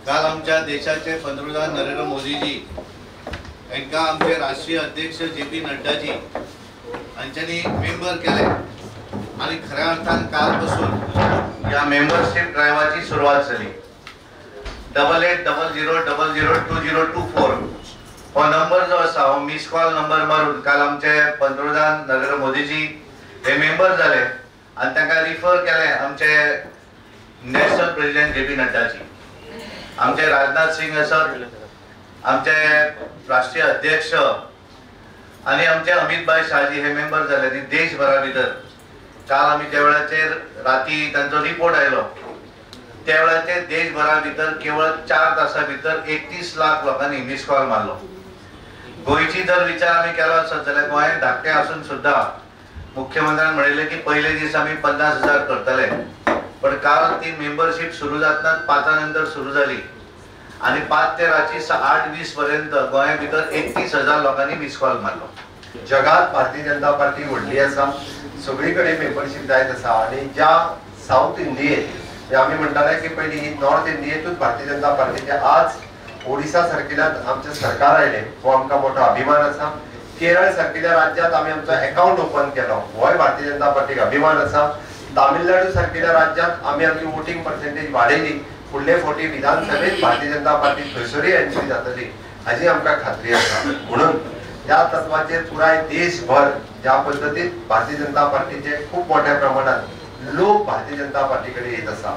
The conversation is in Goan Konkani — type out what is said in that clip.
काल आमच्या देशाचे पंतप्रधान नरेंद्र मोदीजी हांकां आमचे राष्ट्रीय अध्यक्ष जे पी नड्डाजी हांच्यांनी मेंबर केले आनी खऱ्या अर्थान काल पासून ह्या मेंबरशीप ड्रायव्हाची सुरवात जाली. 8800002024 हो नंबर जो आसा हो मिस कॉल नंबर मारून काल आमचे पंतप्रधान नरेंद्र मोदीजी हे मेंबर जाले आनी तांकां रिफर केले आमचे national president J P Naddaji. आमचे राजनाथ सिंग आसत, आमचे राष्ट्रीय अध्यक्ष आनी आमचे अमित भाई शहाजी हे मेंबर जाले. आनी देशभरा भितर काल आमी ज्या वेळाचेर राती तांचो रिपोर्ट आयलो त्या वेळाचेर देशभरा भितर केवळ 4 तासां भितर 31 लाख लोकांनी मिस कॉल मारलो. गोंयची जर विचार आमी केलो आसत जाल्यार गोंय धाकटें आसून सुद्दां मुख्यमंत्र्यान म्हणिल्लें की पयले दीस आमी 50,000 करतले, पण काल ती मेंबरशीप सुरू जातना 5 नंतर सुरू जाली आनी 5 ते रातची 8:20 पर्यंत गोंया भितर 31,000 लोकांनी मिस कॉल मारलो. जगात भारतीय जनता पार्टी व्हडली आसा, सगळी कडेन मेंबरशीप जायत आसा आनी ज्या सावथ इंडियेत आमी म्हणटाले की पयलीं ही नॉर्थ इंडियेतूच भारतीय जनता पार्टीचे, आज ओडिसा सारकिल्ल्यात आमचें सरकार आयलें हो आमकां मोठो अभिमान आसा. केरळ सारकिल्ल्या राज्यांत आमी आमचो एकावंट ओपन केलो होय भारतीय जनता पार्टीक अभिमान आसा. तामिळनाडू सारकिल्ल्या राज्यांत आमी आमची वोटींग पर्सेंटेज वाडयली, फुडले फावटी विधानसभेत भारतीय जनता पार्टी थंयसरूय एंट्री जातली हाजी आमकां खात्री आसा. म्हणून त्या तत्वाचेर पुराय देशभर ज्या पद्दतीन भारतीय जनता पार्टीचे खूब मोठ्या प्रमाणात लोक भारतीय जनता पार्टी कडेन येत आसा.